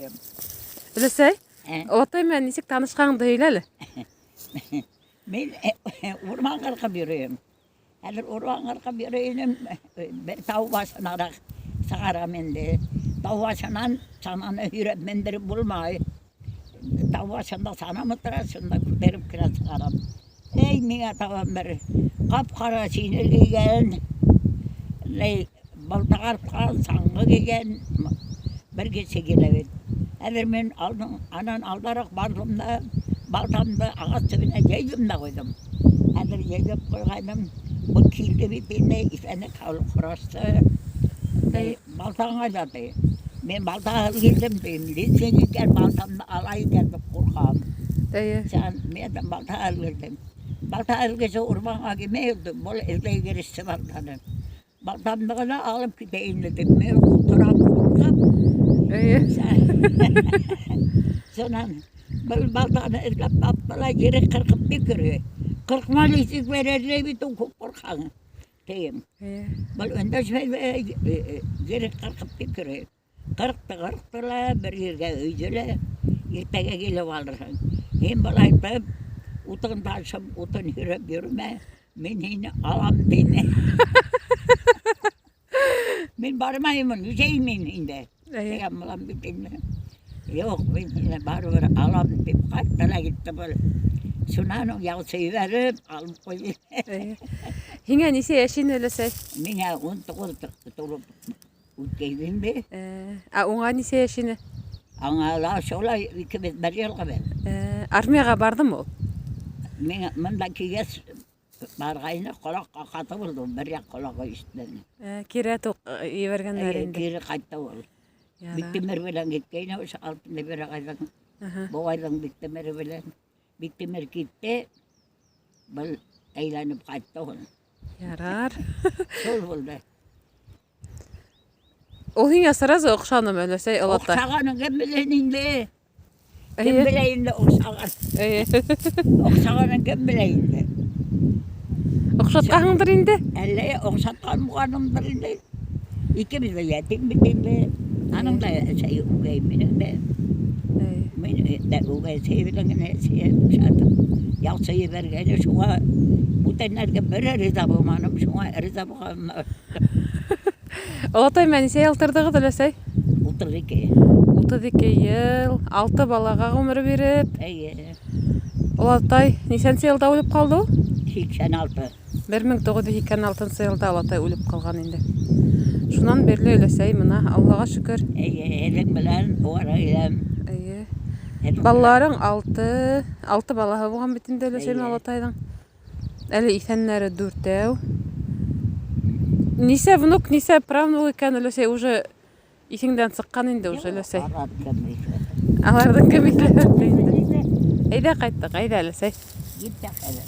тием. Өләсәй, Ә? олатай менән нисек танышҡаныңды һөйлә әле. Мин урман ҡырҡып йөрөйөм. Хәҙер урман ҡырҡып йөрөй инем, бер тау башынараҡ сығарам инде. Тау башынан сананы һөйрәп мендереп булмай. Тау башында санам ултыра, шунда күтәреп кенә сығарам. Эй, миңә табан бер ҡап-ҡара шинель кейгән, ни, балта тартҡан, саңғы кейгән бер кеше килә бит. Хәҙер мин алдың, анан алдараҡ барҙым да, балтамды ағас төбөнә йәйҙем дә ҡуйҙым. Хәҙер йәйеп ҡуйғайным, был килде бит инде, иҫәнлек һаулыҡ һорашты. Ни, балтаң ҡайҙа ти. Мин балтаһыҙ килдем тием. Лисен икән, балтамды ала икән тип ҡурҡам. Эйе. Сан, мин балта алып килдем. Балта алып килсә урманға килмәй, был эҙләй кереште балтаны. Балтамды ғына алып китә инде тип, мин ултырам ҡурҡып. Эйе. Шунан был балтаны эҙләп тапты ла ере ҡырҡып бик йөрөй. Ҡырҡма нисек бәрәрләй бит ул күп ҡурҡһаң, тием. Эйе. Был өндәшмәй ере ҡырҡып бик йөрөй. Ҡырҡты, ҡырҡты ла бер ергә өйҙө лә иртәгә килеп алырһың. Һин былай итеп утын ташып, утын һөйрәп йөрөмә, мин һине алам тине. Мин бармаймын, үҙем мин инде. Эйе. Тигән булам бит инде. Юҡ, мин һине барыбер алам тип ҡайтты ла китте был. Шунан һуң ялсы ебәреп алып ҡуйҙы. Эйе. Һиңә нисә йәш ине, өләсәй? Миңә 19 тулып үткәйне инде. Ә уңа нисә йәш ине? Аңа ла шулай икебеҙ бер йылға беҙ. Армияға барҙымы ул? Миңә бында килгәс барғайны ҡолаҡҡа ҡаты булды, бер яҡ ҡолағы ишетмәне. Кире ебәргәндәр Эйе, инде. Кире ҡайтты ул. Ярар. Биктимер белән киткәйне, ошо Алтынтимер ағайҙың, бабайҙың Биктимере белән. Биктимер китте, был әйләнеп ҡайтты ул. Ярар. Шул булды. Ул һиңә сразу оҡшанымы, өләсәй, олатай? Оҡшағанын кем белһен инде? Кем белә инде оҡшаған? Эйе. Оҡшағанын кем белә инде? Оҡшатҡанһыңдыр инде. Әллә оҡшатҡан булғанымдыр инде. Икебеҙ ҙә ятим бит инде. Аның да әсәйе үгәй, минең дә. Мин дә үгәй әсәй белән генә әсәйе оҡшатып. Ялсы ебәргәне шуға бүтәндәргә бер риза булманым, шуңа риза булғаным. Олатай менән нисә йыл торҙоғоҙ, өләсәй? 32. 32 йыл, алты балаға ғүмер биреп. Эйе. Олатай нисәнсе йылда үлеп ҡалды ул? 86. 1986 йылда олатай үлеп ҡалған инде. Шунан бирле өләсәй мына, Аллаға шөкөр. Эйе, һеҙҙең белән уара киләм. Эйе. Һеҙҙең белән. Балаларың алты, алты балаһы булған бит инде өләсәй менән Эйе. олатайҙың. Әле иҫәннәре дүртәү. Нисә внук, нисә правнук икән, өләсәй, уже иҫеңдән сыҡҡан инде уже, өләсәй. Алар кем иҫләтә? Аларҙың кем иҫләтә инде. Әйҙә ҡайттыҡ, әйҙә, өләсәй. Киттек әле.